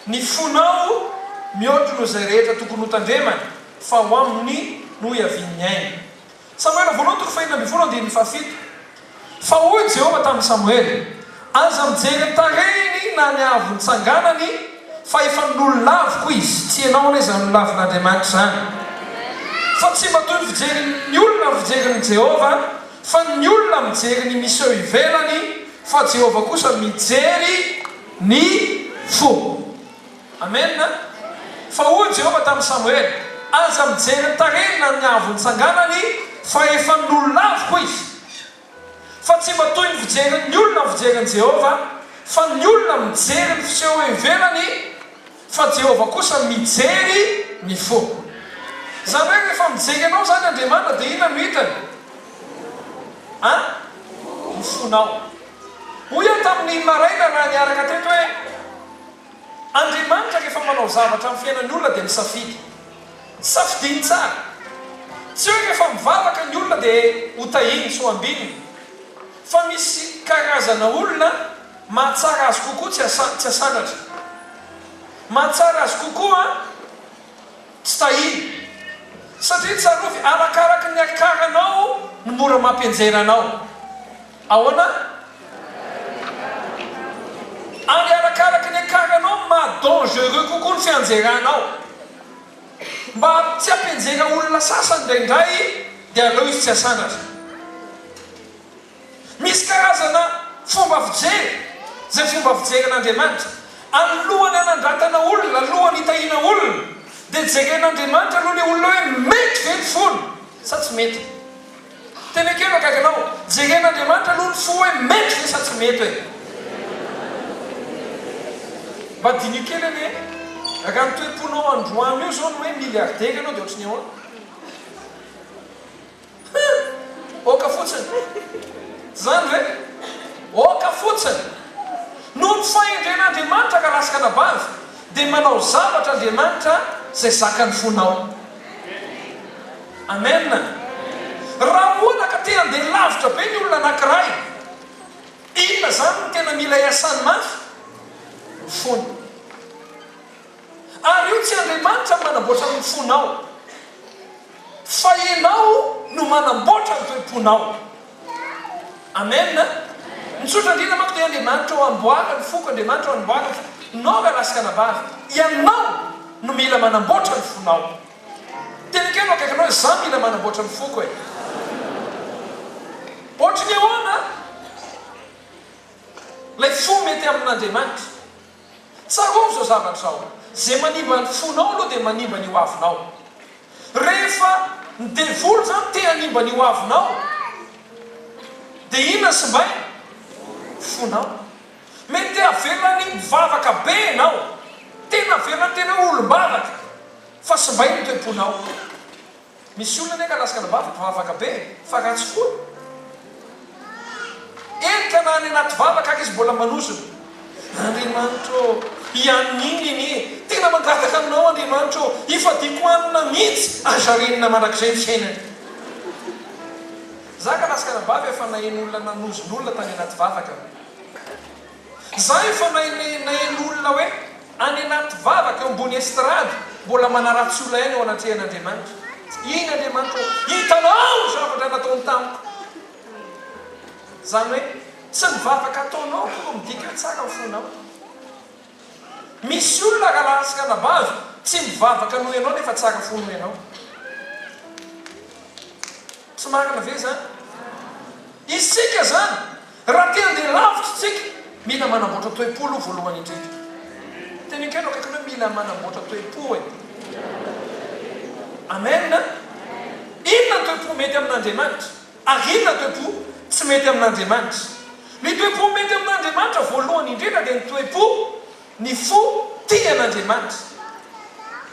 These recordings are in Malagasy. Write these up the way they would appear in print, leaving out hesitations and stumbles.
Ny fonao mihoatra noho izay rehetra tokony hotandremana, fa ao aminy no iavian'ny aina. Samoela voalohany toko fahenina ambin'ny folo andininy fahafito. Fa hoy Jehovah tamin'i Samoela, Aza mijery ny tarehiny na ny haavon'ny tsanganany, fa efa nolaviko izy. Tsy ianao anie izany nolavin'Andriamanitra izany. Fa tsy mba toy ny fijerin'ny olona ny fijerin'i Jehovah, fa ny olona mijery ny miseho ivelany, fa Jehovah kosa mijery ny fo. Amena. Fa hoy Jehovah tamin'i Samoela, Aza mijery ny tarehiny na ny haavon'ny tsanganany, fa efa nolaviko izy. Fa tsy mba toy ny fijerin'ny olona ny fijerin'i Jehovah, fa ny olona mijery ny fiseho eo ivelany, fa Jehovah kosa mijery ny fo. Izany hoe rehefa mijery anao izany Andriamanitra dia inona no hitany? An? Ny fonao. Hoy aho tamin'ny maraina raha niaraka teto hoe, Andriamanitra rehefa manao zavatra amin'ny fiainan'ny olona dia misafidy. Safidiany tsara. Tsy hoe rehefa mivavaka ny olona dia ho tahiny sy ho ambininy. Fa misy karazana olona mahatsara azy kokoa tsy tsy asandratra. Mahatsara azy kokoa tsy tahiny. Satria tsarovy arakaraky ny akaranao no mora mampianjera anao. Ahoana? Ary arakaraky ny akaranao no maha dangereux kokoa ny fianjeranao. Mba tsy hampianjera olona sasany indraindray dia aleo izy tsy asandratra. Misy karazana fomba fijery izay fomba fijerin'Andriamanitra. Alohan'ny hanandratana olona, alohan'ny hitahiana olona dia jeren'Andriamanitra aloha ilay olona hoe mety ve ny fony sa tsy mety. Tena ekena akaiky anao. Jeren'Andriamanitra aloha ny fo hoe mety ve sa tsy mety e. Mba diniho kely anie raha ny toe-ponao androany io zao no hoe milliardaire ianao dia ohatry ny ahoana? Huh! Oka fotsiny. Tsy zany ve? Oka fotsiny. Noho ny fahendren'Andriamanitra ka lasa anabavy dia manao zavatra Andriamanitra izay zakan'ny fonao. Amen! Raha ohatra ka te handeha lavitra be ny olona anankiray, inona izany no tena mila iasany mafy? Ny fony. Ary io tsy Andriamanitra no manamboatra ny fonao, fa ianao no manamboatra ny toe-ponao. Amen! Ny tsotra indrindra manko dia Andriamanitra ô amboara ny foko, Andriamanitra ô amboara ny foko. Non rahalahy sy anabavy, ianao no mila manamboatra ny fonao. Teny kely no akaikinao hoe za mila manamboatra ny foko e! Ohatry ny ahoana ilay fo mety amin'Andriamanitra? Tsarovy izao zavatra izao, izay manimba ny fonao aloha dia manimba ny hoavinao. Rehefa ny devoly izany te hanimba ny hoavinao dia inona no simbainy? Fonao. Mety te havelany mivavaka be ianao, tena havelany tena hoe olom-bavaka. Fa simbainy ny toe-ponao. Misy olona anie ka lasa anabavy mpivavaka be e, fa ratsy fo e. Eny ka na any anaty vavaka ary izy mbola manozona. Andriamanitra ô, i an'iny anie, tena mangataka aminao Andriamanitra ô, ifadiako hanina mihitsy, aza renina mandrakizay ny fiainany. Za ka lasa anabavy efa naheno olona nanozona olona tany anaty vavaka. Za efa naheno olona hoe any anaty vavaka eo ambony estrade mbola manaratsy olona ihany eo anatrehan'Andriamanitra. Iny Andriamanitra ô, hitanao ny zavatra nataony tamiko. Izany hoe tsy ny vavaka ataonao akory no midika hoe tsara ny fonao. Misy olona rahalahy sy ranabavy tsy mivavaka noho ianao nefa tsara fo noho ianao. Tsy marina ve izany? Isika izany, raha te handeha lavitra isika, mila manamboatra toe-po aloha voalohany indrindra. Teneno kely eo akaikiny hoe mila manamboatra toe-po e. Amen. Inona ny toe-po mety amin'Andriamanitra? Ary inona ny toe-po tsy mety amin'Andriamanitra? Ny toe-po mety amin'Andriamanitra voalohany indrindra dia ny toe-po Ny fo tia an'Andriamanitra.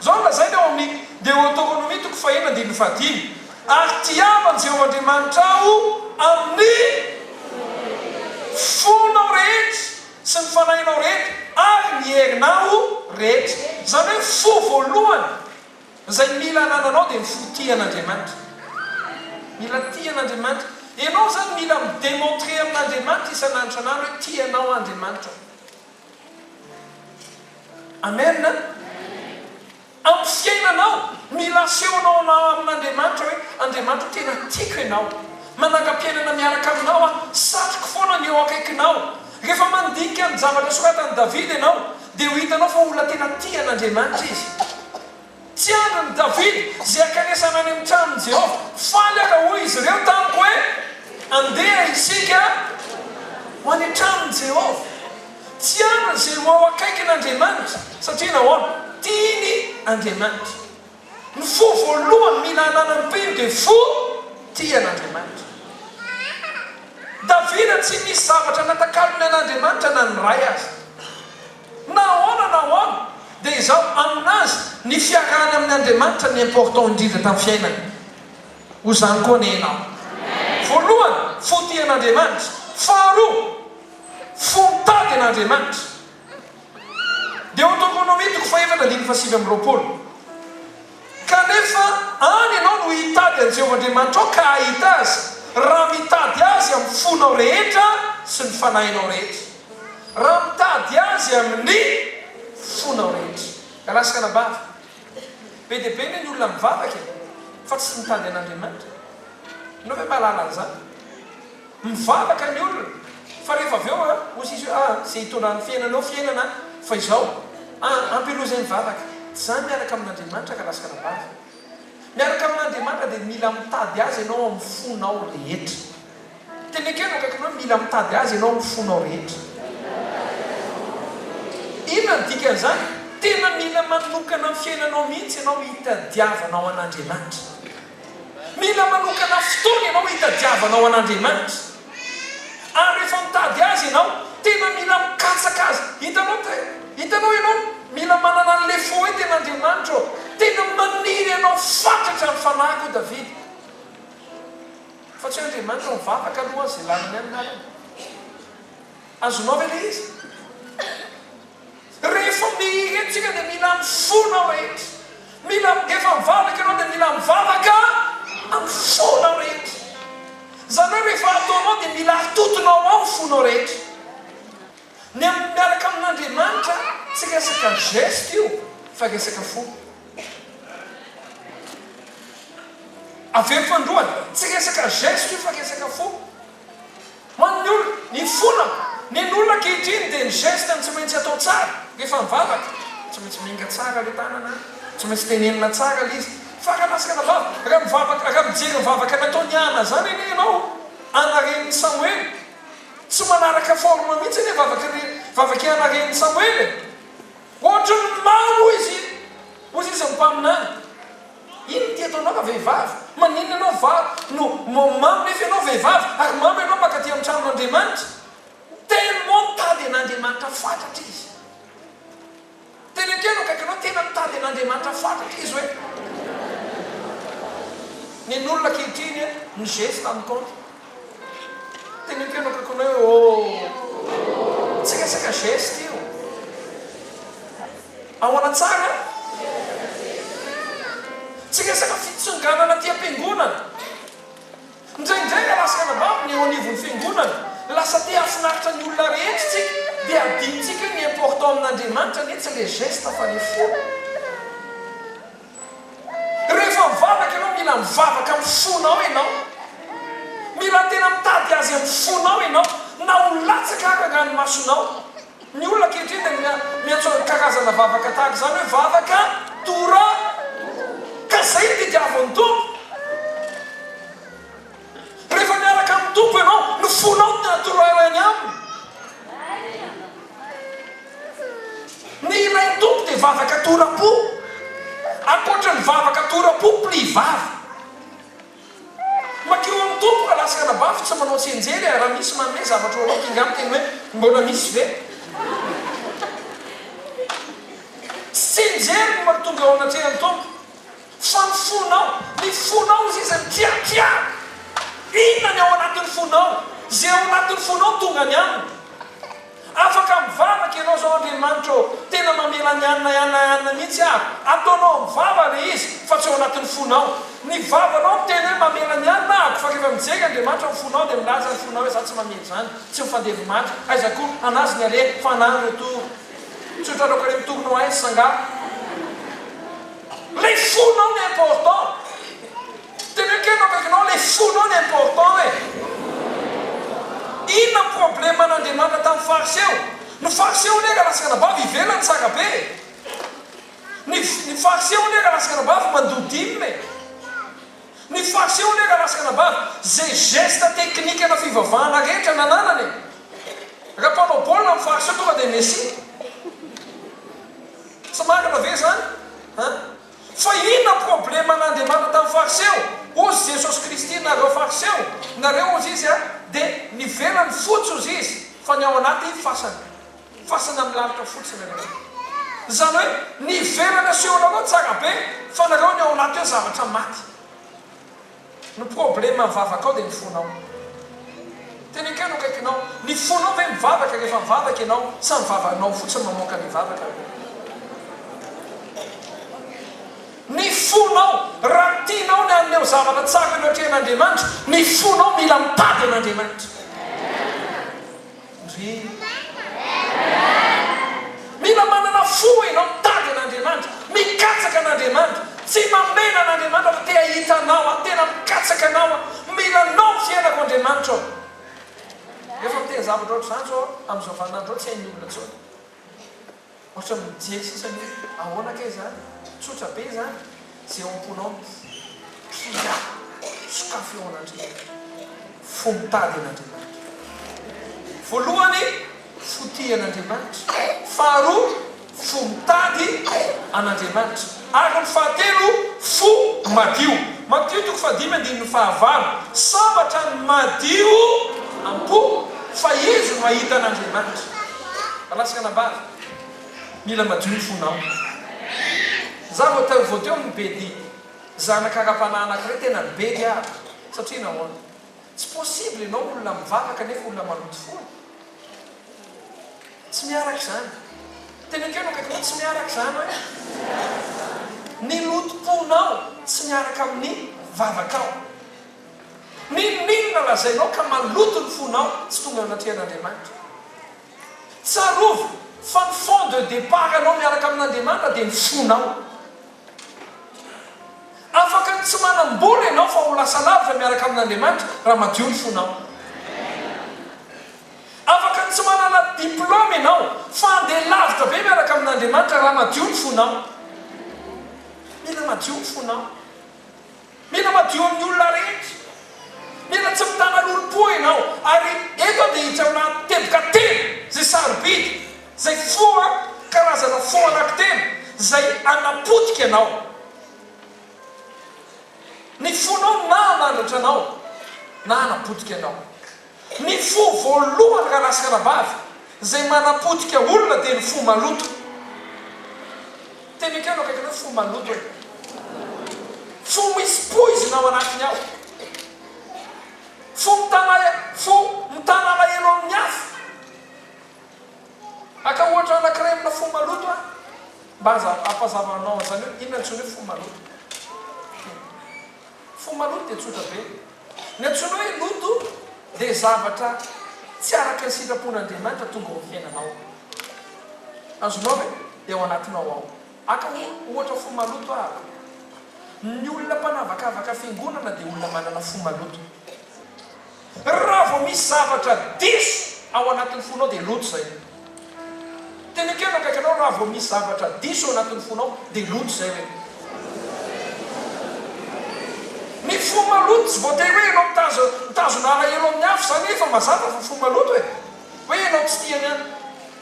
Izao no lazainy ao amin'ny Deoteronomia toko fahenina andininy fahadimy, Ary tiava an'i Jehovah Andriamanitrao amin'ny fonao rehetra sy ny fanahinao rehetra ary ny herinao rehetra. Izany hoe fo voalohany izay mila anananao dia ny fo tia an'Andriamanitra. Mila tia an'Andriamanitra. Ianao izany mila mi-demontrer amin'Andriamanitra isan'andro isan'andro hoe tia anao Andriamanitra. Amen a! Amin'ny fiainanao, mila asehonao anao amin'Andriamanitra hoe, Andriamanitra o, tena tiako Ianao. Manangam-piainana miaraka aminao aho, satriko foana ny eo akaikinao. Rehefa mandinika ny zavatra soratan'i Davida ianao, dia ho hitanao fa olona tena tia an'Andriamanitra izy. Tsy andrin'i Davida izay hankanesana any amin'ny tranon'i Jehovah. Faly aho raha hoy izy ireo tamiko hoe, 'Andeha isika ho any an-tranon'i Jehovah. Tsy andriny izay ho ao akaikin'Andriamanitra. Satria nahoana? Tiany Andriamanitra. Ny fo voalohany mila ananan'ny mpino dia fo tia an'Andriamanitra. Davida tsy nisy zavatra natakalony an'Andriamanitra na ny ray aza. Na ahoana na ahoana dia izao aminazy ny fiarahany amin' Andriamanitra ny important indrindra tamin'ny fiainany. Ho izany koa anie ianao. Voalohany, fo tia an'Andriamanitra. Faharoa, fo mitady an'Andriamanitra. Deoteronomia toko fahefatra andininy fahasivy amby 20. Kanefa any ianao no hitady an'i Jehovah Andriamanitrao ka hahita azy, raha mitady azy amin'ny fonao rehetra sy ny fanahinao rehetra. Raha mitady azy amin'ny fonao rehetra. Rahalahy sy ranabavy, be dia be anie ny olona mivavaka e, fa tsy mitady an'Andriamanitra. Ianao ve mahalala an'izany? Mivavaka ny olona fa rehefa avy eo an, hoy izy hoe ah, izay hitondran'ny fiainanao fiainana fa izao, ah, ampy aloha izay mivavaka. Tsy izany miaraka amin'Andriamanitra ka lasa ranabavy. Miaraka amin'Andriamanitra dia mila mitady Azy ianao amin'ny fonao rehetra. Tena ekena akaikinao hoe mila mitady Azy ianao amin'ny fonao rehetra. Inona no dikan'izany? Tena mila manokana ny fiainanao mihitsy ianao hitadiavanao an'Andriamanitra. Mila manokana fotoana ianao hitadiavanao an'Andriamanitra. Ary rehefa mitady Azy ianao, tena mila mikatsaka Azy. Hitanao te, hitanao ianao mila manana an'ilay fo hoe tena Andriamanitra ô, tena maniry Anao fatratra ny fanahiko hoy Davida. Fa tsy hoe Andriamanitra ô, mivavaka aloha aho izay lalany any lalana. Azonao ve ilay izy? Rehefa mihira eto isika dia mila amin'ny fonao rehetra. Mila, rehefa mivavaka ianao dia mila mivavaka amin'ny fonao rehetra. Izany hoe rehefa ataonao dia mila atotonao ao ny fonao rehetra. Ny amin'ny miaraka amin'Andriamanitra tsy resaka geste io fa resaka fo. Averiko androany, tsy resaka geste io fa resaka fo. Ho an'ny olona, ny fona, ny an'olona ankehitriny dia ny geste no tsy maintsy atao tsara rehefa mivavaka, tsy maintsy miainga tsara ilay tanana, tsy maintsy tenenina tsara ilay izy, fa raha lasa vava, raha mivavaka, raha mijery ny vavaka nataon'i Ana izany anie ianao, Ana renin'i Samoela, tsy manaraka forme mihitsy anie vavaky ny, vavak'i Ana renin'i Samoela e! Ohatry ny mamo izy, hoy izy ny mpaminany. Inona ity ataonao ra vehivavy? Maninona ianao va no mamo nefa ianao vehivavy ary mamo ianao mankaty amin'ny tranon'Andriamanitra? Tellement mitady an'Andriamanitra fatratra izy. Tena ekeo no akaikinao tena mitady an'Andriamanitra fatratra izy hoe. Ny an'olona ankehitriny ny geste no compte. Tena ekeo no akaikinao hoe oh. Tsy resaka geste io. Ahoana tsara? Tsy resaka fitsonganana aty am-piangonana. Indraindray raha lasa anabavy ny eo anivon'ny fiangonana, lasa te hahafinaritra ny olona rehetra isika, dia adinontsika hoe ny important amin'Andriamanitra anie tsy le geste fa le fo. Rehefa mivavaka ianao, mila mivavaka amin'ny fonao ianao. Mila tena mitady Azy amin'ny fonao ianao, na ho latsaka ara ny ranomasonao. Ny olona ankehitriny dia miantso karazana vavaka tahaka izany hoe vavaka tora ka izay no tediavin'ny Tompo. Rehefa miaraka amin'ny Tompo ianao, ny fonao no toroharainy aminy. Ny ilain'ny Tompo dia vavaka tora-po. Ankoatra ny vavaka tora-po, pli vava. Makeo amin'ny Tompo raha lasa anabavy tsy manao tsianjery e, raha misy manome zavatra ho anao kinga miteny hoe mbola misy ve? Tsy tsianjery no mahatonga eo anatrehan'ny Tompo fa ny fonao, ny fonao izy izay mikiakiaka, inona ny ao anatin'ny fonao, izay ao anatin'ny fonao tonga any aminy. Afaka mivavaka ianao zao Andriamanitra ô, tena mamela ny anona anona anona mihitsy aho. Ataonao amin'ny vava ilay izy fa tsy ao anatin'ny fonao. Ny vavanao miteny hoe mamela ny anona ahako fa rehefa mijery Andriamanitra ny fonao dia milaza ny fonao hoe za tsy mamela izany, tsy mifandevo maty, aiza koa, anazy ny aleha fa anah ny retour. Tsy ohatran'ny any amin'ny tournoi S angaha. Ilay fonao no important. Teneno kely no akaikinao, ilay fonao no important e. Inona ny problème an'Andriamanitra tamin'ny fariseo? Ny fariseo anie raha lasa anabavy ivelany tsara be e. Ny ny fariseo anie raha lasa anabavy mandoa dime e. Ny fariseo anie raha lasa anabavy izay geste technique ana fivavahana rehetra nananany e. Raha mpanao baolina ny fariseo tonga dia Messi. Tsy marina ve izany? An? Fa inona ny problème an'Andriamanitra tamin'ny fariseo? Hozy Jesosy Kristy nareo fariseo, nareo hozy izy a, dia ny ivelany fotsy hozy izy, fa ny ao anaty fasana. Fasana milalitra fotsiny nareo. Izany hoe ny ivelany asehonareo tsara be, fa nareo ny ao anaty ao zavatra maty. Ny problème mivavaka ao dia ny fonao. Teneno kely no akaikinao, ny fonao ve mivavaka rehefa mivavaka ianao sa ny vavanao fotsiny mamoaka ny vavaka? Ny fonao, raha tianao ny haneho zavatra tsara eo anatrehan'Andriamanitra, ny fonao mila mitady an'Andriamanitra. Ndrii. Mila manana fo ianao mitady an'Andriamanitra, mikatsaka an'Andriamanitra, tsy mamela an'Andriamanitra fa te hahita anao aho, tena mikatsaka anao aho, mila anao ny fiainako Andriamanitra ô. Rehefa miteny zavatra ohatr'izany zao aho amin'izao vaninandro izao tsy hain'ny olona intsony. Ohatran'ny mijery sisa ny hoe ahoana kay izany? Tsotra be izany, izay ao am-ponao no tria, sokafy eo an'Andriamanitra. Fo mitady an'Andriamanitra. Voalohany, fo tia an'Andriamanitra. Faharoa, fo mitady an'Andriamanitra. Ary ny fahatelo, fo madio. Matio toko fahadimy andininy fahavalo, Sambatra ny madio am-po, fa izy no hahita an'Andriamanitra. Rahalahy sy anabavy, mila madio ny fonao. Za vao teo vao teo nibedy zanaka ara-panahy anankiray tena nibedy aho satria nahoana? Tsy possible ianao olona mivavaka nefa olona maloto fo e! Tsy miaraka izany. Teneno kely akaikinao tsy miaraka izany hoe ny lotom-ponao tsy miaraka amin'ny vavakao. N'inon'inona lazainao ka maloto ny fonao tsy tonga eo anatrehan'Andriamanitra. Tsarovy fa ny fond de départ anao miaraka amin'Andriamanitra dia ny fonao. Afaka ny tsy manam-bola ianao fa ho lasa lavitra miaraka amin'Andriamanitra raha madio ny fonao. Afaka ny tsy manana diplôme ianao fa handeha lavitra be miaraka amin'Andriamanitra raha madio ny fonao. Mila madio ny fonao. Mila madio amin'ny olona rehetra. Mila tsy mitana lolompo ianao. Ary eto aho dia hiditra amina teboka telo izay sarobidy, izay fo karazana fo anankitelo izay hanapotika anao. Ny fonao na hanandratra anao na hanapotika anao. Ny fo voalohany rahalahy sy ranabavy izay manapotika olona dia ny fo maloto. Teny akeo no akaikinao hoe fo maloto e. Fo misy poizina ao anatiny ao. Fo mitana fo mitana alahelo amin'ny hafa. Haka ohatra anankiray amina fo maloto aho mba hampazava anao an'izany hoe inona antsoina hoe fo maloto. Fo maloto dia tsotra be. Ny antsoina hoe loto dia zavatra tsy araka ny sitrapon'Andriamanitra tonga ao amin'ny fiainanao. Azonao ve? Dia ao anatinao ao. Haka ohatra fo maloto aho. Ny olona mpanavakavaka fiangonana dia olona manana fo maloto. Raha vao misy zavatra diso ao anatin'ny fonao dia loto izay. Teneno kely akaiky anao raha vao misy zavatra diso ao anatin'ny fonao dia loto izay hoe. Ny fo maloto tsy voatery hoe ianao mitazona alahelo amin'ny hafa izany efa mazava fa fo maloto e. Hoe ianao tsy tia ny an.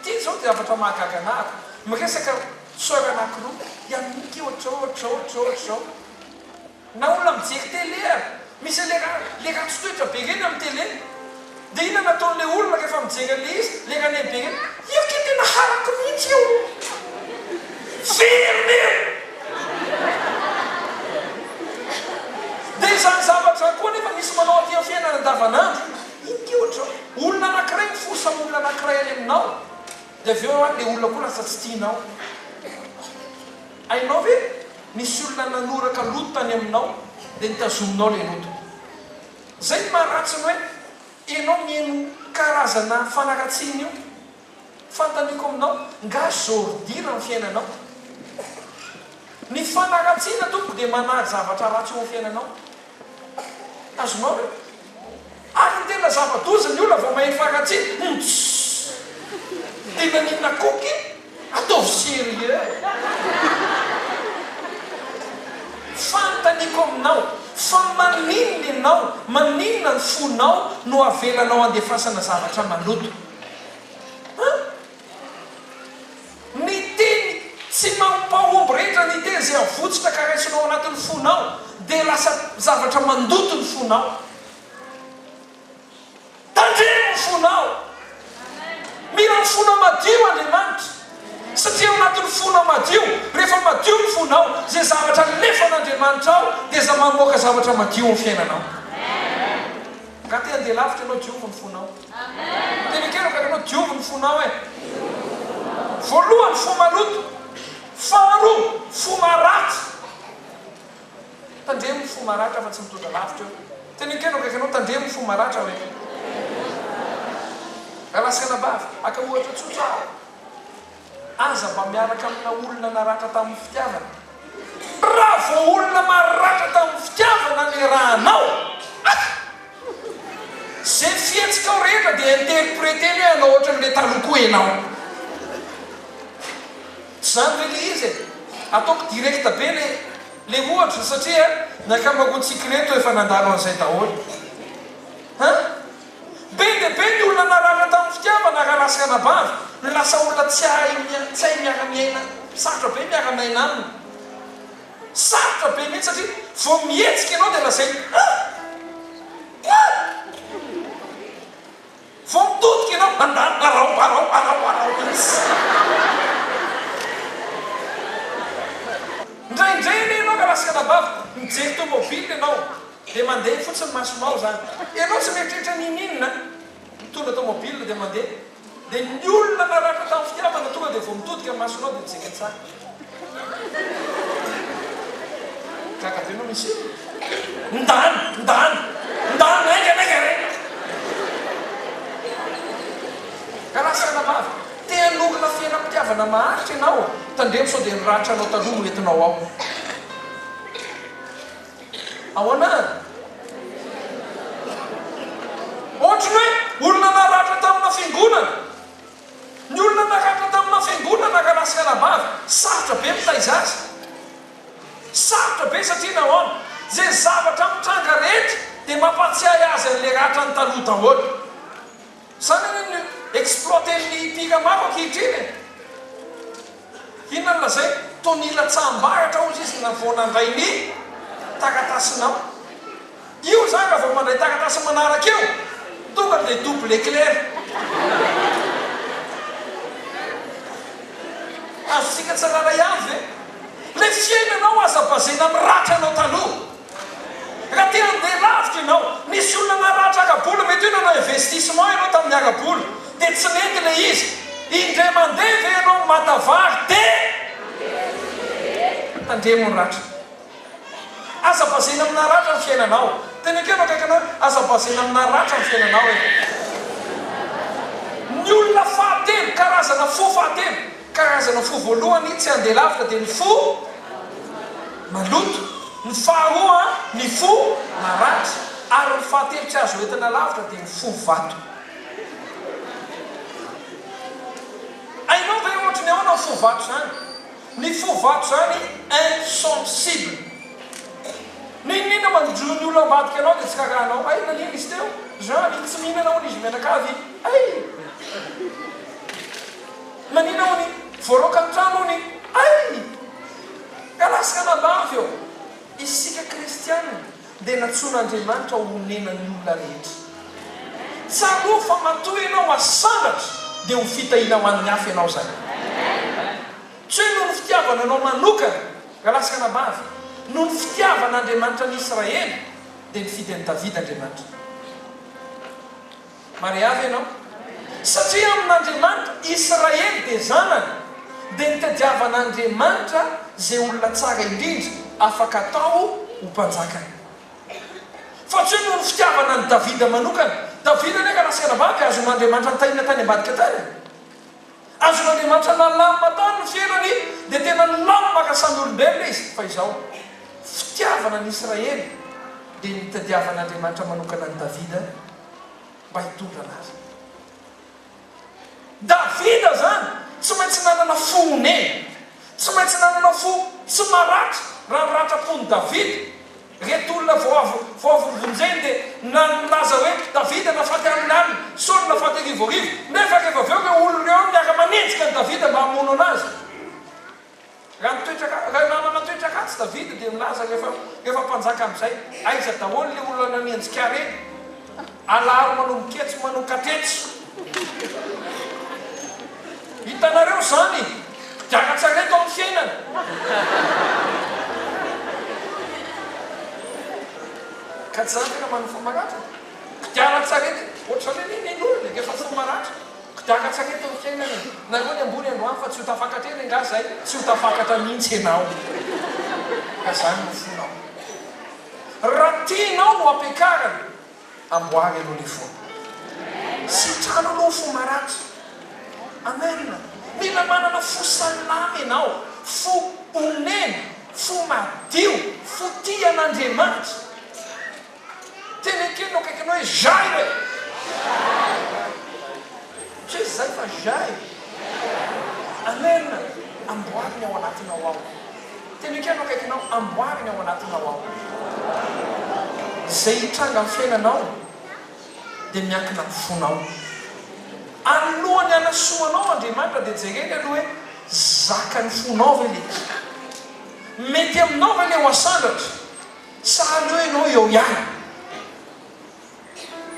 Ity izao dia zavatra mahagaga anah. Miresaka soeur anakiroa, Yannick ohatr'izao ohatr'izao ohatr'izao ohatr'izao. Na olona mijery télé ary, misy an'le ra, le ratsy toetra be reny amin'ny télé. Dia inona no ataon'le olona rehefa mijery an'le izy, le raneny be reny, io kay tena halako mihitsy io! Velona io! Dia izany zavatra izany koa anefa misy manao aty amin'ny fiainana andavanandro. Ino ty ohatr'izao? Olona anankiray mifosa olona anankiray any aminao, dia avy eo any le olona koa lasa tsy tianao. Hainao ve? Nisy olona nanoraka loto tany aminao dia nitazominao ilay loto. Izay no maharatsy ny hoe ianao mihaino karazana fanaratsiana io. Fanontaniako aminao, nga ordure ny fiainanao? Ny fanaratsiana tompoko dia manary zavatra ratsy eo amin'ny fiainanao. Azonao ve? Ary ny tena zava-doza ny olona vao maheno faharatsiana, humm-tss! Dia maninona koky? Ataovy sérieux e! Fanontaniako aminao, fa maninona ianao, maninona ny fonao no avelanao handefasana zavatra maloto? Hein? Ny teny tsy mampahomby rehetra, ny teny izay avotsitra ka raisinao ao anatin'ny fonao dia lasa zavatra mandoto ny fonao. Tandremo ny fonao. Mila ny fonao madio Andriamanitra. Satria ao anatin'ny fonao madio, rehefa madio ny fonao, izay zavatra alefan'Andriamanitra ao dia za mamoaka zavatra madio amin'ny fiainanao. Raha te handeha lavitra ianao, diovy ny fonao. Teny ekena fa ianao diovy ny fonao e. Voalohany fo maloto, faharoa fo maratra. Tandremo ny fo maratra fa tsy mitondra lavitra io. Teny ekena akaiky anao tandremo ny fo maratra hoe. Rahalahy sy anabavy, haka ohatra tsotra aho. Aza mba miaraka amina olona naratra tamin'ny fitiavana. Raha vao olona maratra tamin'ny fitiavana niarahanao, ah! Ze fihetsikao rehetra dia interpreter-ny hoe hanao ohatran'ilay taloha koa enao. Tsy zany ve le izy e? Ataoko direct be le le ohatra satria ny ankamaroantsika ireto efa nandalo an'izay daholo. Hein? Be dia be ny olona naratra tamin'ny fitiavana rahalahy sy ranabavy no lasa olona tsy hahay tsy hay miara-miaina, sarotra be miara-miaina aminy. Sarotra be mihitsy satria vao mihetsika ianao dia lazainy ah! Quoi? Vao mitodika ianao mandany arao arao arao arao mihitsy. Indraindray anie ianao rahalahy sy ranabavy mijery tomobile ianao. Dia mandeha fotsiny masonao zany. Ianao tsy mieritreritra n'inon'inona, mitondra tomobile dia mandeha. Dia ny olona naratra tamin'ny fitiavana tonga dia vao mitodika ny masonao dia mijery tsara. Gaga be ianao misy inona? Ndany! Ndany! Ndany haingana haingana e! Ka raha sanabavy, te hanorina fiainam-pitiavana maharitra ianao, tandremo sao dia ny ratranao taloha no entinao ao. Ahoana ary? Ohatry ny hoe olona naratra tamina fiangonana. Ny olona naratra tamina fiangonana rahalahy sy ranabavy, sarotra be mitaiza azy. Sarotra be satria nahoana? Izay zavatra mitranga rehetra dia mampahatsiahy azy an'ilay ratrany taloha daholo. Izany anie no exploiter-n'ny mpihira maro ankehitriny e! Inona no lazainy? Toa nilatsaham-baratra hozy izy na vao nandray ny taratasinao. Io izany raha vao mandray taratasy manaraka eo, tonga dia double éclair. Azontsika tsirairay avy ve? Ilay fiainanao aza baser-na amin'ny ratranao taloha. Raha te handeha lavitra ianao, nisy olona naratra ara-bola, mety hoe nanao investissement ianao tamin'ny ara-bola, dia tsy nety ilay izy, indray mandeha ve ianao mata vary dia tandremo ny ratra. Aza baser-na amina ratra ny fiainanao. Teneno kely akaiky anao hoe, aza baser-na amina ratra ny fiainanao e. Ny olona fahatelo, karazana fo fahatelo. Karazana fo voalohany tsy handeha lavitra dia ny fo maloto, ny faharoa ny fo maratra ary ny fahatelo tsy azo entina lavitra dia ny fo vato. Hainao ve ohatry ny ahoana ny fo vato izany? Ny fo vato izany insensible. N'inon'inona manjo ny olona ambadika anao dia tsy rarahanao. Hay naninona izy teo? Jean iny tsy mihinana hono izy mianakavy. Hay! Manina hony? Voaroaka ny trano hony? Hay! Ka lasa anabavy ô! Isika kristiana dia nantsoin'Andriamanitra ho honenan'ny olona rehetra. Tsarovy fa matoa ianao asandratra dia ho fitahiana ho an'ny hafa ianao izany. Tsy hoe noho ny fitiavana anao manokana, rahalahy sy anabavy, noho ny fitiavan'Andriamanitra ny Israely dia nifidy an'i Davida Andriamanitra. Mariavy ianao. Satria amin'Andriamanitra, Israely dia zanany, dia nitadiavan'Andriamanitra izay olona tsara indrindra afaka atao ho mpanjakany. Fa tsy hoe noho ny fitiavana an'i Davida manokana. Davida anie ka lasa anabavy azon'Andriamanitra nitahiana tany ambadika tany e. Azon'Andriamanitra nalamina tany ny fiainany dia tena nilamina ka samy olombelona izy. Fa izao, fitiavana an'i Israely dia nitadiavan'Andriamanitra manokana an'i Davida mba hitondra anazy. Davida izany tsy maintsy nanana fo onena, tsy maintsy nanana fo tsy maratra raha ny ratram-pon'i Davida. Ireto olona vao avy vao avy novonjeny dia na nilaza hoe Davida nafaty alinalina, Saoly nafaty arivoarivo, nefa rehefa avy eo ireo olona ireo miara-manenjika an'i Davida mba hamono anazy. Raha nitoetra raha nanana toetra ratsy Davida dia milaza rehefa rehefa mpanjaka amin'izay, aiza daholo ilay olona nanenjika ahy ireny? Alaharo manomboka etsy manomboka hatretsy. Hitanareo izany? Kodiaran-tsarety ao amin'ny fiainana. Ka tsy izany tena manofo maratra e. Kodiaran-tsarety, ohatr'izany anie ny olona e, rehefa fo maratra. Kodiaran-tsarety ny fiainana e. Nareo ny ambony androany fa tsy ho tafakatra eny angaha izay? Tsy ho tafakatra mihitsy ianao. Ka izany no fonao. Raha tianao no ampiakarana, amboary aloha le fo. Sitrano aloha fo maratra. Amen. Mila manana fo salama ianao, fo onena, fo madio, fo tia an'Andriamanitra. Teneno kely ny eo akaikinao hoe zay e! Tsy hoe zay fa zay. Amen. Amboary ny ao anatinao ao. Teneno kely ny eo akaikinao, amboary ny ao anatinao ao. Izay hitranga amin'ny fiainanao dia miankina amin'ny fonao. Alohan'ny hanasoanao Andriamanitra dia jereny aloha hoe zakan'ny fonao ve ilay izy. Mety aminao ve ilay ho asandratra? Sa aleo ianao eo ihany?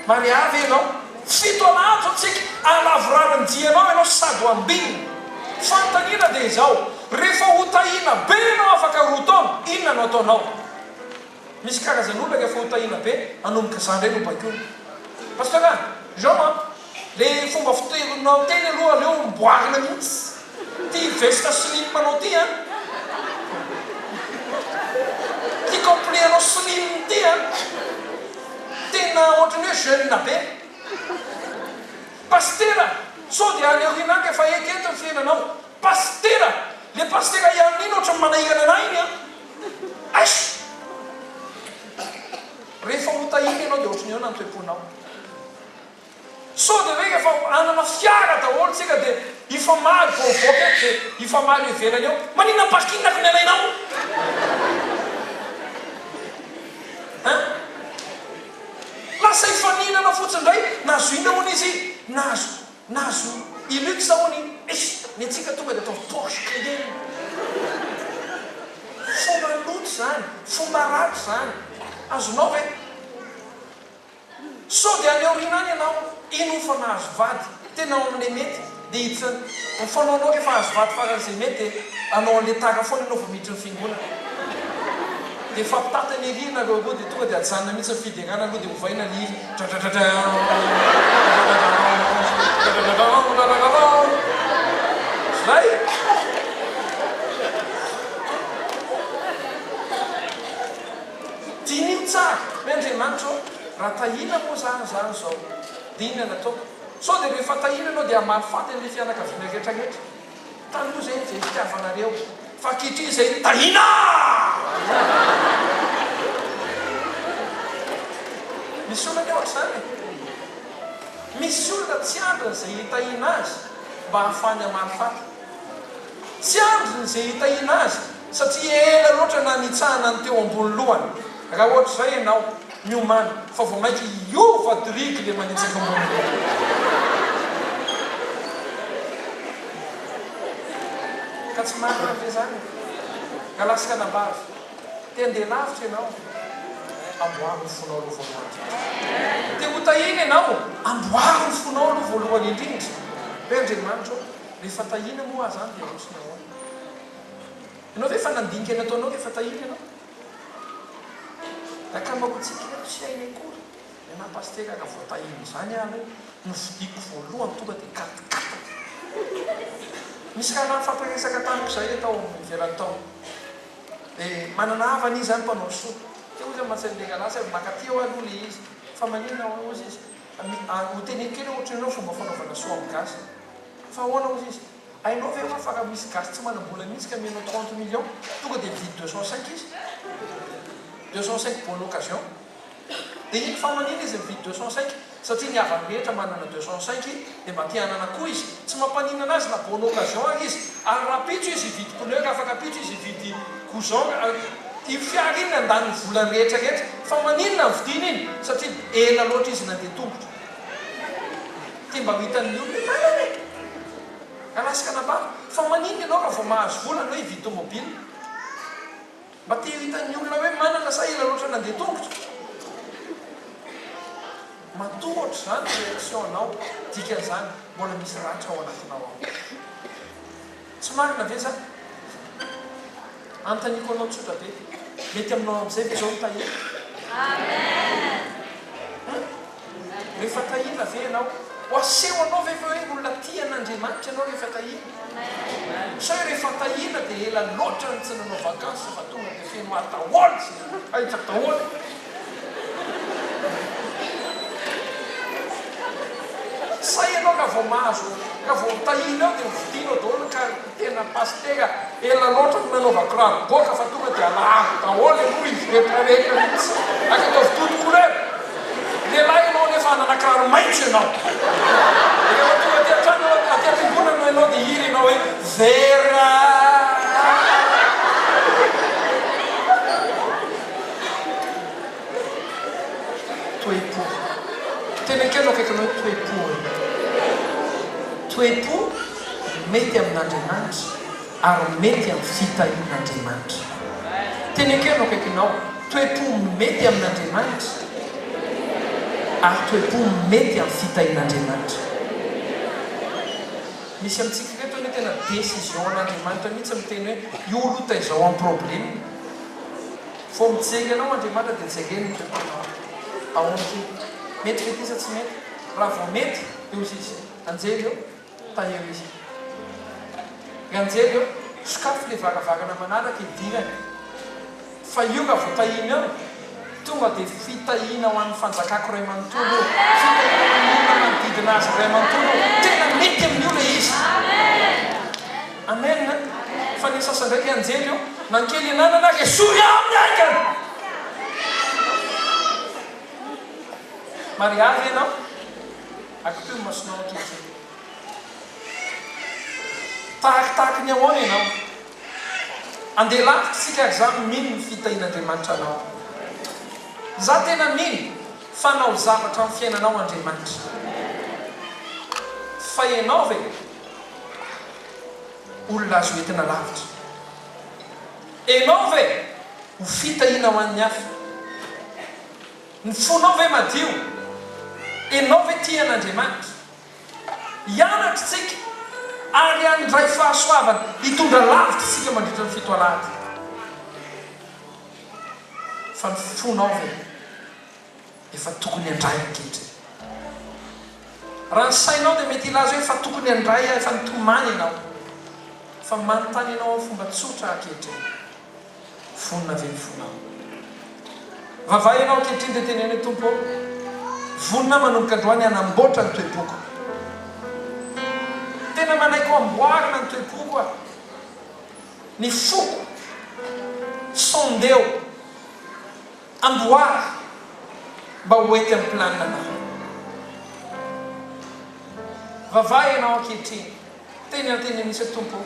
Maria ve ianao? Fito alahady zao tsika halavorary ny dianao ianao sady ho ambinina. Fanontaniana dia izao, rehefa ho tahiana be ianao afaka roa taona, inona no ataonao? Misy karazan'olona rehefa ho tahiana be, hanomboka za indray no baikoina. Pasteur a! Jean a! Le fomba fiterinao teny aloha aleo amboarina mihitsy. Ty veste slim anao ty an! Ty complet anao slim ty an! Tena ohatran'ny hoe jeune be. Pasitera! Sao dia any aoriana any rehefa ety eto ny fiainanao. Pasitera! Le pasitera ihany iny ohatran'ny manahirana anah iny an! Aish! Rehefa ho tahiana ianao dia ohatran'ny ahoana ny toe-ponao? Sao dia hoe rehefa hanana fiara daholo tsika dia hifamaly vao mivoaka eto dia hifamaly eo ivelany eo. Maninona parking-ko ny alainao? Hein? Lasa hifaninana fotsiny indray. Nahazo inona hono izy? Nahazo nahazo Hilux hono i. Eish! Ny antsika tonga dia atao Porsche Cayenne. Fomba loto izany, fomba ratsy izany. Azonao ve? Sao dia any aoriana any ianao iny fa nahazo vady, tena ao amin'ilay mety dia hiditra ny fanaonao rehefa azo vady faran'izay mety dia hanao an'ilay tara foana ianao vao miditra ny fiangonana. Dia hifampitatana ery nareo roa dia tonga dia ajanona mihitsy ny fiderana aloha dia ovaina ny hira dradradradrao dradradradrao dradradradrao dradradradrao Zay! Diniho tsara hoe Andriamanitra ô, raha tahiana moa zany zany izao, dia inona no ataoko? Sao dia rehefa tahiana ianao dia hamaly faty an'ilay fianakaviana rehetra rehetra? Taloha izay ny izay fitiavanareo, fa ankehitriny izay tahiana! Misy olona anie ohatr'izany e! Misy olona tsy andriny izay hitahiana azy mba hahafahany hamaly faty. Tsy andriny izay hitahiana azy satria ela loatra nanitsahana ny teo ambony lohany. Raha ohatr'izay ianao, miomàna fa vao mainka hiova dirigy le manitsaka ambony loha. Ka tsy marina ve izany e? Rahalahy sy anabavy, te handeha lavitra ianao? Amboaro ny fonao aloha voalohany indrindra. Te ho tahiana ianao? Amboaro ny fonao aloha voalohany indrindra. Hoe Andriamanitra ô, Rehefa tahiana moa aza any dia ohatry ny ahoana? Ianao ve efa nandinika ny ataonao rehefa tahiana ianao? Ny ankamaroantsika eto tsy hainy akory ny anahy pasitera raha vao tahiana izany aho aloha no fidiko voalohany tonga dia katikatiko. Misy rahalahy nifampiresaka tamiko izay tao ivelany tao. Dia manana havana izy izany mpanao soa. Dia hoy izy mantsy an'ilay rahalahy izay mankaty aho aloha ilay izy. Fa maninona hozy izy? Ho teneniko kely hoe ohatry ny ahoana fomba fanaovana soa amin'ny gasy. Fa ahoana hozy izy? Hainao ve hoa fa raha misy gasy tsy manam-bola mihitsy ka amenao 30 millions, tonga dia mividy 205 izy? 205 bonne occasion. Dia iny fa manina izy mividy 205? Satria ny havany rehetra manana 205 dia mba te hanana koa izy. Tsy mampaninona anazy na bonne occasion ary izy. Ary rahampitso izy hividy pneu, rafakampitso izy hividy goujon, io fiara iny nandany ny volany rehetra rehetra. Fa maninona ny vidiany iny? Satria ela loatra izy nandeha tongotra. Te mba ho hitan'ny olona hoe manana e! Alaska nambara. Fa maninona ianao raha vao mahazo vola no hoe hividy tomobile? Mba te ho hitan'ny olona hoe manana sa ela loatra nandeha tongotra? Matoa ohatr'izany ny réaction anao, dikan'izany mbola misy ratra ao anatinao ao. Tsy marina ve zany? Anontaniako anao tsotra be, mety aminao amin'izay ve zao ny tahiana? Amen! Rehefa tahiana ve ianao? Ho asehonao ve fa hoe olona tia an'Andriamanitra ianao rehefa tahiana? Sa hoe rehefa tahiana dia ela loatra ny tsy nanao vacances fa tonga dia feno ahy daholo izay taitra daholo? Sa ianao raha vao mahazo, raha vao tahiana eo dia hovidianao daholo ny ka. Tena pasitera ela loatra no nanaovako rano goaka fa tonga dia alaharo daholo aloha izy rehetra rehetra mihitsy ary ataovy toute couleur. Lehilahy ianao nefa hanana kiraro maitso ianao. Rehefa tonga aty an-trano ianao, aty am-piangonana ianao dia hihira ianao hoe Vera. Toe-po. Teny akaiky eo akaikinao hoe toe-po e. Toe-po mety amin'Andriamanitra ary mety amin'ny fitahian'Andriamanitra. Teny akaiky eo akaikinao, toe-po mety amin'Andriamanitra ary toe-po mety amin'ny fitahian'Andriamanitra. Misy amintsika ireto anie tena décision an'Andriamanitra mihitsy miteny hoe io aloha taizao amin'ny problème. Vao mijery anao Andriamanitra dia jereny ny toe-ponao. Ahoana ity? Mety ve ity sa tsy mety? Raha vao mety, dia hoy izy, Anjely ô, tahio izy. Ry anjely ô, sokafy ilay varavarana manaraka hidirany. Fa io raha vao tahiny eo, tonga dia fitahiana ho an'ny fanjakako iray manontolo io. Fitahiana ho an'ny olona manodidina azy iray manontolo io. Tena mety amin'io ilay izy. Amen. Fa ny sasany ndraiky anjely io, nankely ananana ary esory aminy haingana. Maria ve ianao? Akipio ny masonao ankehitriny. Tahakitahaky ny ahoana ianao? Andeha lavitra isika ary izaho mino ny fitahian'Andriamanitra anao. Izaho tena mino fa hanao zavatra amin'ny fiainanao Andriamanitra. Fa ianao ve? Olona azo entina lavitra. Enao ve ho fitahiana ho an'ny hafa? Ny fonao ve madio? Enao ve tia an'Andriamanitra? Hianatra isika ary handray fahasoavana hitondra lavitra isika mandritra ny fitoalahady. Fa ny fonao ve? Efa tokony handray ankehitriny. Raha ny sainao dia mety hilaza hoe efa tokony handray aho, efa nitomany ianao. Fa manontany anao amin'ny fomba tsotra aho ankehitriny. Vonona ve ny fonao? Vavaha ianao ankehitriny dia teneno hoe, Tompo ô, vonona aho manomboka androany hanamboatra ny toe-poko. Tena manaiky ho amboarina ny toe-poko aho. Ny foko. Sondeo. Amboary mba ho ety amin'ny planinanao. Vavaha ianao ankehitriny. Teny an-teny mihitsy hoe, Tompo ô,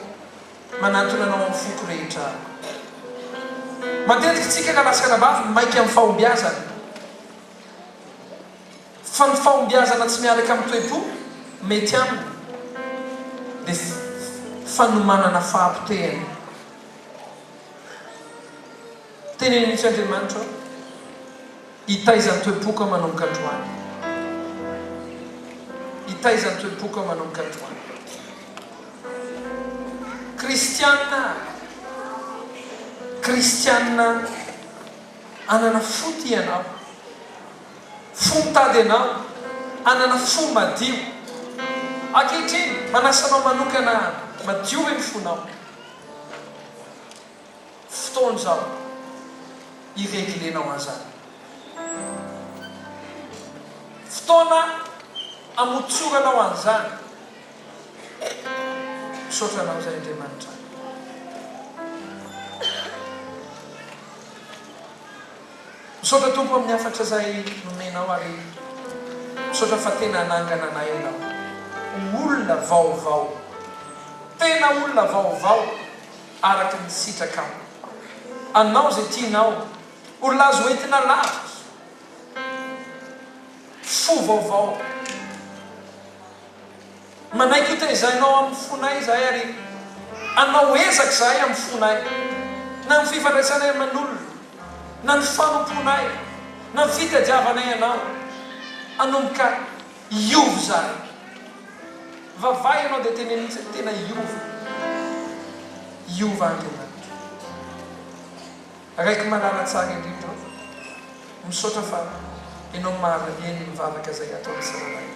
manantona Anao amin'ny foko rehetra aho. Matetika isika rahalahy sy anabavy maika amin'ny fahombiazana. Fa ny fahombiazana tsy miaraka amin'ny toe-po mety aminy dia fanomanana fahapotehana. Teneno mihitsy Andriamanitra ô, hitaiza ny toe-poko aho manomboka androany. Hitaiza ny toe-poko aho manomboka androany. Kristiana, Kristiana hanana fo tia anao, fo mitady anao, hanana fo madio. Ankehitriny, manasa anao manokana aho, madio ve ny fonao? Fotoana izao hi-regler-nao an'izany. Fotoana hamotsoranao an'izany. Misaotra Anao izay Andriamanitra. Misaotra Tompo amin'ny hafatra izay nomenao ary misaotra fa tena hanangana anay Ianao ho olona vaovao. Tena olona vaovao araka ny sitrakao. Anao izay tianao, olona azo entina lavitra. Fo vaovao. Manaiky ho tezainao amin'ny fonay izahay ary hanao ezaka izahay amin'ny fonay, na ny fifandraisanay aman'olona, na ny fanompoanay, na ny fitadiavanay Anao. Hanomboka hiova izahay. Vavahy ianao dia teneno mihitsy hoe tena hiova. Hiova Andriamanitra. Raiko malala tsara indrindra ô, misaotra fa Ianao mahavaliany ny vavaka izay ataon'ny tsirairay.